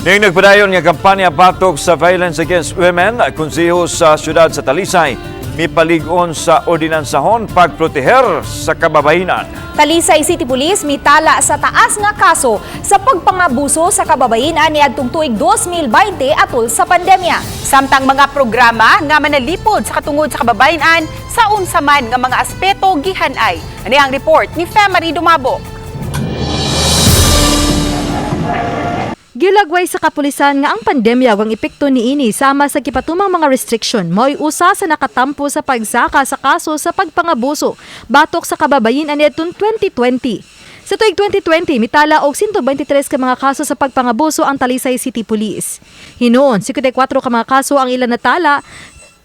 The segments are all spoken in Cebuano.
Ning nagpadayon nga kampanya batok sa violence against women, konseho sa siyudad sa Talisay mipalig-on sa ordinansahon pagproteher sa kababayenan. Talisay City Police mitala sa taas nga kaso sa pagpangabuso sa kababayenan niadtong tuig 2020 atol sa pandemya. Samtang mga programa nga manalipod sa katungod sa kababayenan sa unsa man nga mga aspeto gihanay. Ani ang report ni Femary Dumabo. Gilagway sa kapulisan nga ang pandemya ug ang epekto niini sama sa gipatumang mga restriction mao'y usa sa nakatampo sa pagsaka sa kaso sa pagpangabuso batok sa kababayen niadtong 2020. Sa tuig 2020, mitala og 123 ka mga kaso sa pagpangabuso ang Talisay City Police. Hinuon, 54 ka mga kaso ang ilang natala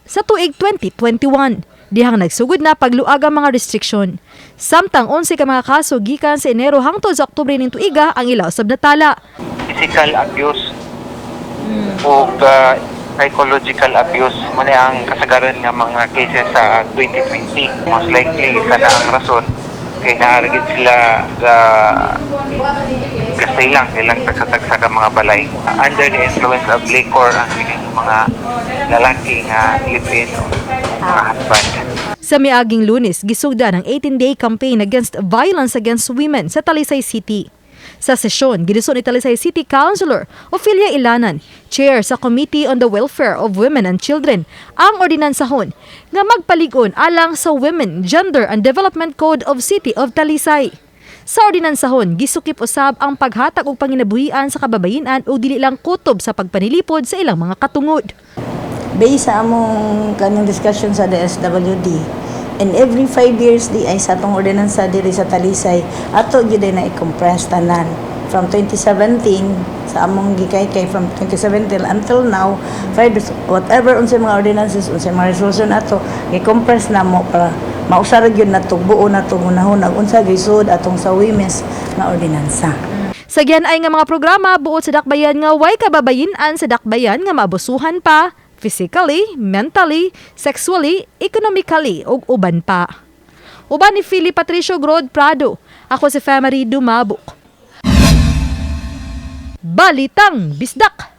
sa tuig 2021. Dihang nagsugod na pagluag ang mga restriksyon. Samtang 11 ka mga kaso gikan sa Enero hangtod sa Oktubre ning tuiga ang ila usab natala. Physical abuse o psychological abuse mo na ang kasagaran nga mga cases sa 2020. Most likely, isa na ang rason kay naa ra gid sila ga gastay lang ilang tagsa-tagsa ka mga balay, under the influence of liquor ang ilang mga lalaki nga live-in o mga husband. Sa miaging Lunes, gisugdan ang 18-day campaign against violence against women sa Talisay City. Sa sesyon, gidiso ni Talisay City Councilor Ophelia Ilanan, chair sa Committee on the Welfare of Women and Children, ang ordinansahon nga magpalig-on alang sa Women, Gender and Development Code of City of Talisay. Sa ordinansahon, gisukip usab ang paghatag og panginabuhian sa kababayenan ug dili lang kutob sa pagpanilipod sa ilang mga katungod. Based sa among kanang discussion sa DSWD and every 5 years di ay sa atong ordinansa diri sa Talisay, ato gyud ay na i-compress tanan from 2017 sa among gikaykay from 2017 until now, 5 years, whatever unsay mga ordinances, unsay mga resolution, ato gi-compress na mo para mausa ra gyud nato, buo na to hunahuna unsa gisud atong sa women's nga ordinansa. Sa ay nga mga programa buot sa dakbayan nga way kababayin-an sa dakbayan nga maabusuhan pa physically, mentally, sexually, economically ug uban pa. Uban ni Philip Patricio Grod Prado. Ako si Femary Dumabok. Balitang Bisdak.